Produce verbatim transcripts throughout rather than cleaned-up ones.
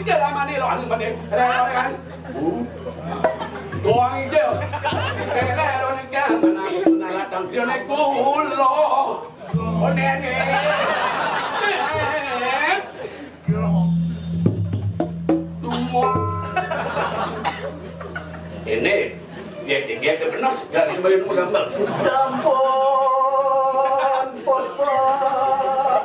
Kira mani lo, anu mani, re, re, kan. Tuang ijo. Kira lo nek menang, menang datang dia nek kulo. Oh, nenek. Tumo. Ini dia dia dia benar segala sebagai gambar. Sampun, pun, pun.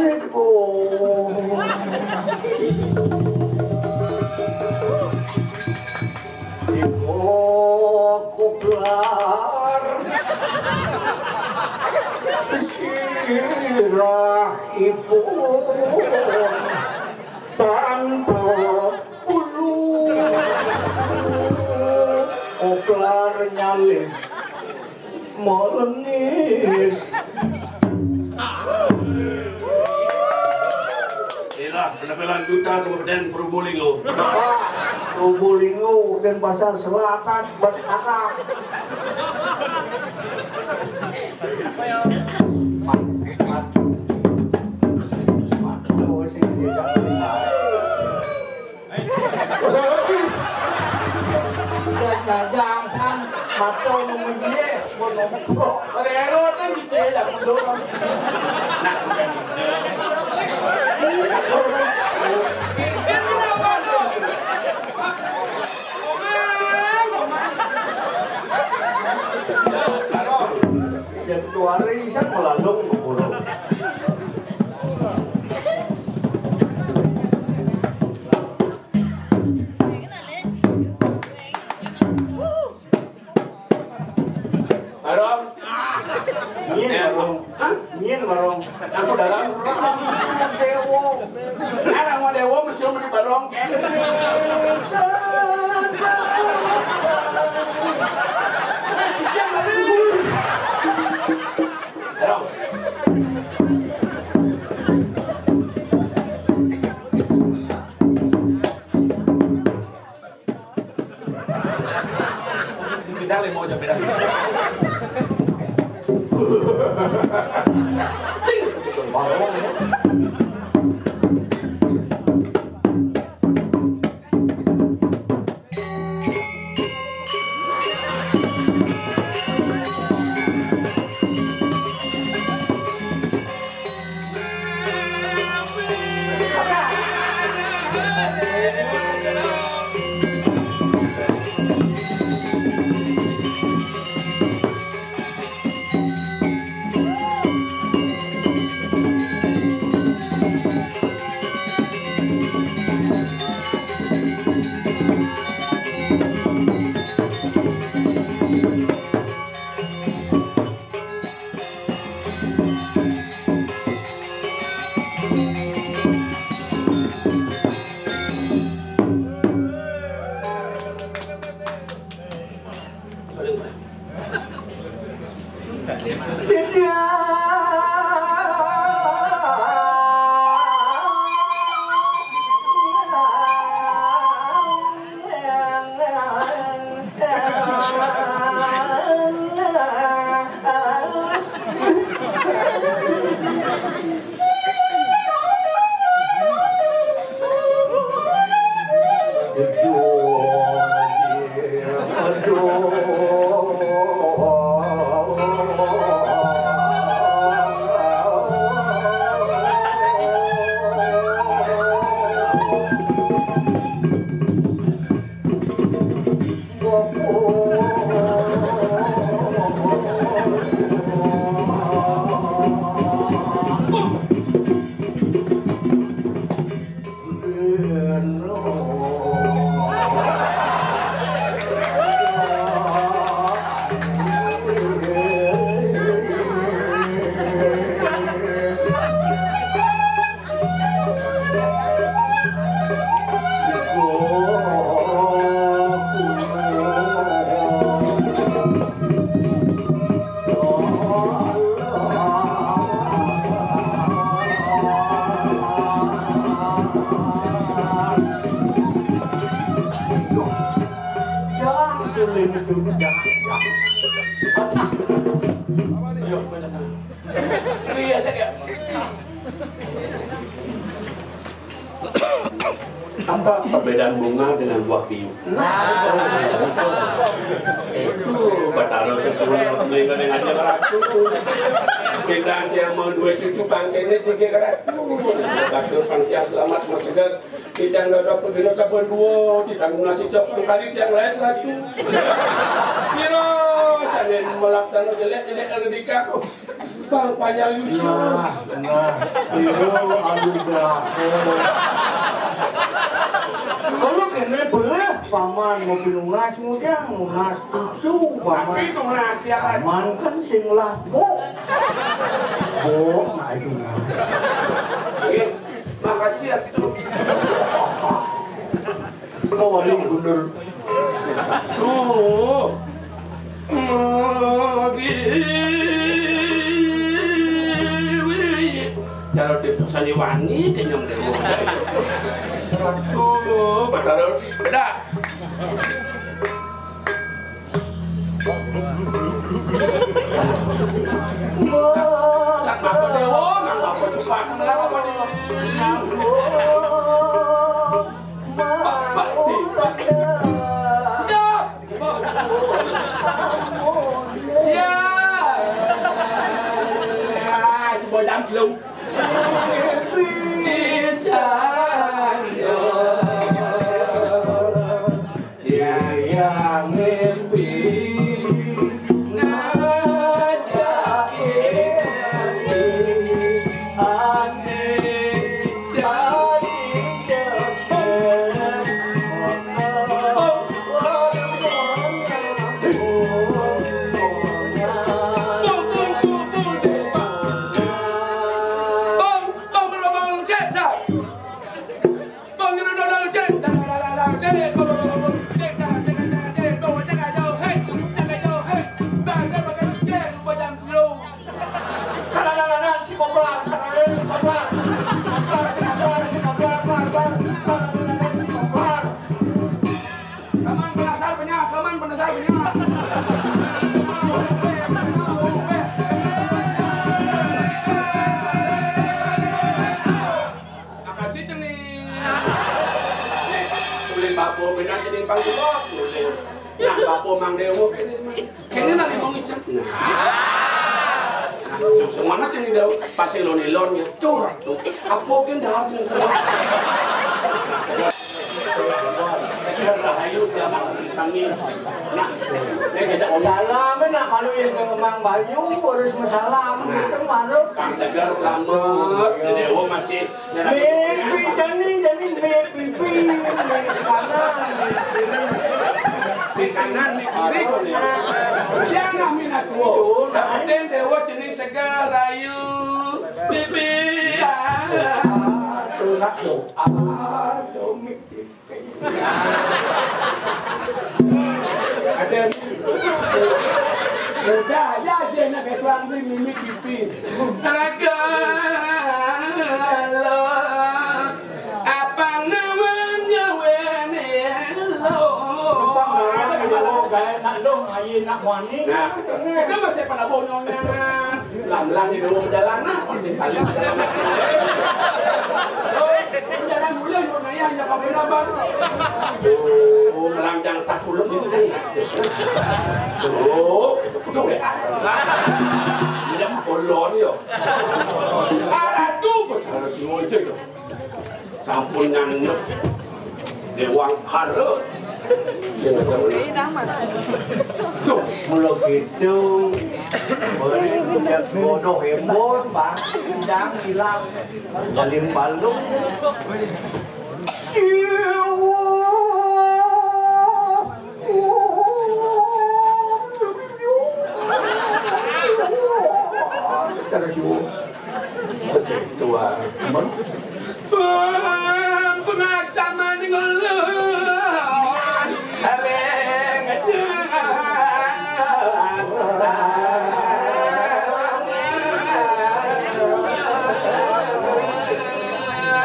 Ibu Kuplar sirah ibu tanpa bulu. Kuplar nyalip melenis. Inilah penampilan Duta Kabupaten Probolinggo. Pak, Probolinggo dan Pasar Selatan, buat anak. Pak, Pak, Pak, Pak, sini, jangan. Jajang san, maco nunggu dia, mau nongkrong. Pada ero kan gitu ya, jangan dulu. Nah, bukan gitu. Ini kenapa tuh? Roman, Roman. Jam dua hari, saya melalung ke burung. Barong. Nyin, eh, Barong. Hah? Nyin, Barong. Aku dalam. Dewo. Anak mau Dewo, mesti beli Barong, kan? Barong. Dale, moja, mira. Ting, betul banget, ya. Ini tuh, jangan, jangan. Ayo, mana sana? Iya, saya. Apa perbedaan bunga dengan buah piu? Nah, itu Batara sesuai dengan aja ratu. Kita yang mau dua cucu pangkene tiga ratu. Batur pangsias selamat masuk. Kita nggak ada pegawai saban dua, kita ngasih cok kali yang lain ratu. Kira sana melaksana jelek-jelek ada di kampung. Bang Panyal Yusuf. Nah, nah, itu anu belakang. Kalau kene boleh, paman mau pinunas muda, munas cucu, paman. Tapi nunas ya kan. Paman kan sing lah, bo. Bo, nah itu nah. Iya, makasih ya, tuh. Kau wali bener. Oh. Kalau dia sandiwani, kenyang deh. Tuh, padahal beda. Sak apa dewa, nggak apa cepat, nggak apa nih. Pak, Pak, Pak. Siap. Siap. Ah, itu bocah belum. Bisa. Yaya mimpi ngajak ati dari jember. Bang, bang, bang, bang, cek dah. Makasih, Cening. Tulen bapa benar, Cening, pang kula, tulen. Nah, bapa Mang Dewa kene, Mang. Kene nang limong isep. Nah. Nah, semuanya Cening Dewa, pas elon-elon ya. Tuh, tuh. Apa kan dah harus semua. Segar rahayu, selamat sami. Nah, ini kita om. Salam, nak malu yang ke Mang Bayu, harus masalam, gitu, malu. Kang Segar, selamat. Dewa masih Mimpi jani, jani mimpi, mimpi kanan, mimpi kiri. Mimpi kanan, mimpi kiri, kok, ya? Ya, nah, minat gua. Itu, nah. Dapetin dewa jenis segala, yu. Mimpi, ya. Aduh, nak, tuh. Aduh, mimpi. Ada. Udah, ya, dia nak ketuan beli mimik pipi. Raga lo, apa namanya wene lo? Tentang orang yang lo gaya nak dong, aye nak wani. Nah, itu masih pada bonyolnya. Lam-lam di dalam perjalanan, pasti balik. Jalan mulai, mau nanya, hanya pakai apa? Oh, melanjang tak pulang itu kan. Oh, itu ya. Dia kolon ya. Arah tu, betul si Wojek. Sampun nganut Dewang Kara. Duh, mula gitu. Boleh ucap bodoh hembon, Pak. Sidang hilang. Jalim balung. Terus, Bu. Tua. Pun, pun aksama ning ulun. Areng aja.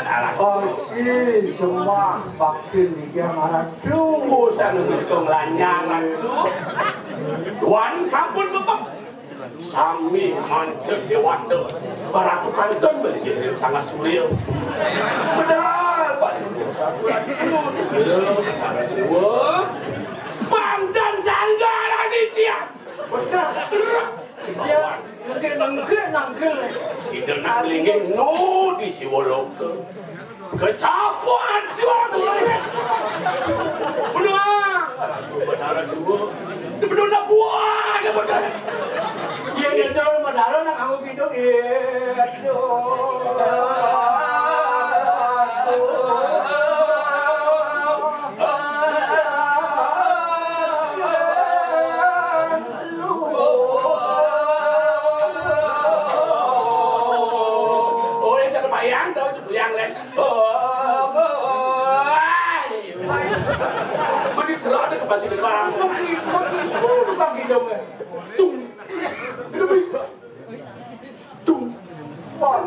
Alah. Oh, sis. Wah, vaksin di Jakarta. Usah nunggu tukang lanyang, Ratu. Tuan sampun bebek. Sami mancep dewata. Baratu kantun beli jadi sangat surya. Benar, Pak. Ratu, Ratu, Ratu. Pandan sanggar Aditya. Betul. Dia nengke, nengke, nengke. Ida nak linggih nu di Siwoloka. Kecapuan jual beli. Benar. Benar dua. Benar nak buah dia benar. Dia betul benar nak aku hidup itu. Oh, ya, tak bayang tau, bayang lain. Oh, oh, oh, ai. Mesti telak dia ke pasir kedua. Mesti, mesti, oh, tukang hidung, eh. Tung. Tung. Bang.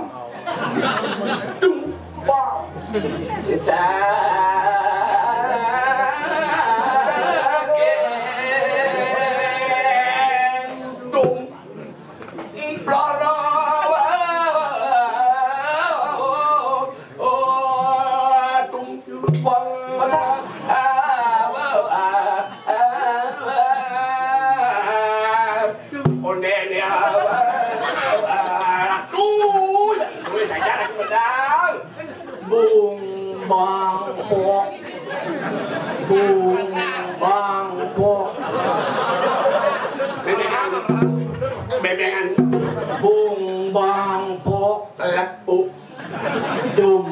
Tung. Bang. Tung. Bung bang pok. Bung bang pok. Bebengan. Bebengan. Bung bang pok. Telepuk. Dum.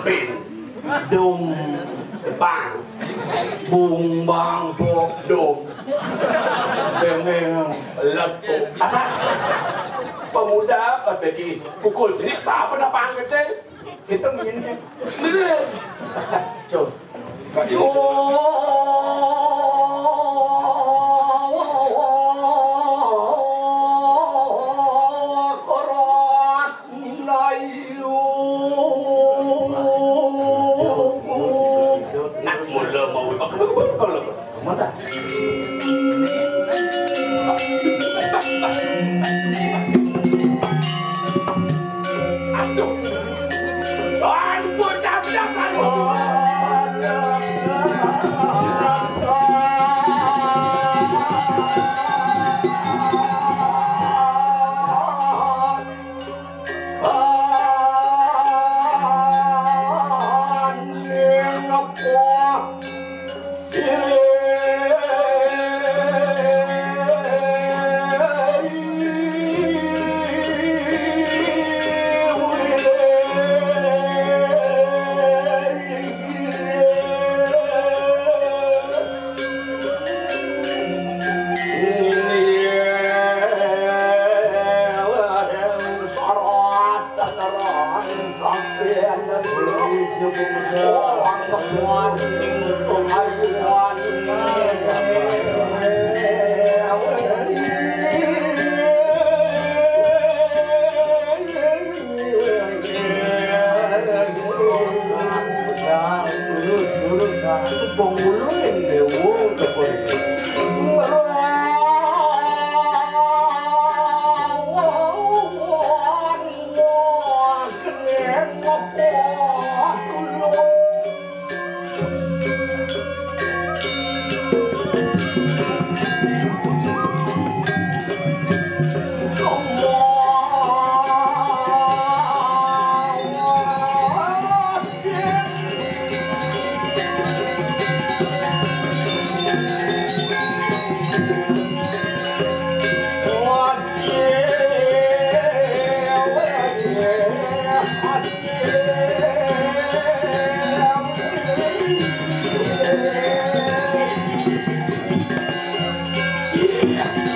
Pin. Dum. Bang. Bung bang pok. Dum. Bebengan. Lepuk. Pemuda pas bagi pukul ini apa nak panggil? Kita ngene. Ngene. Cuk. Nak mula mau. Mana? Aduh. Aduh, bocah bilang, aduh.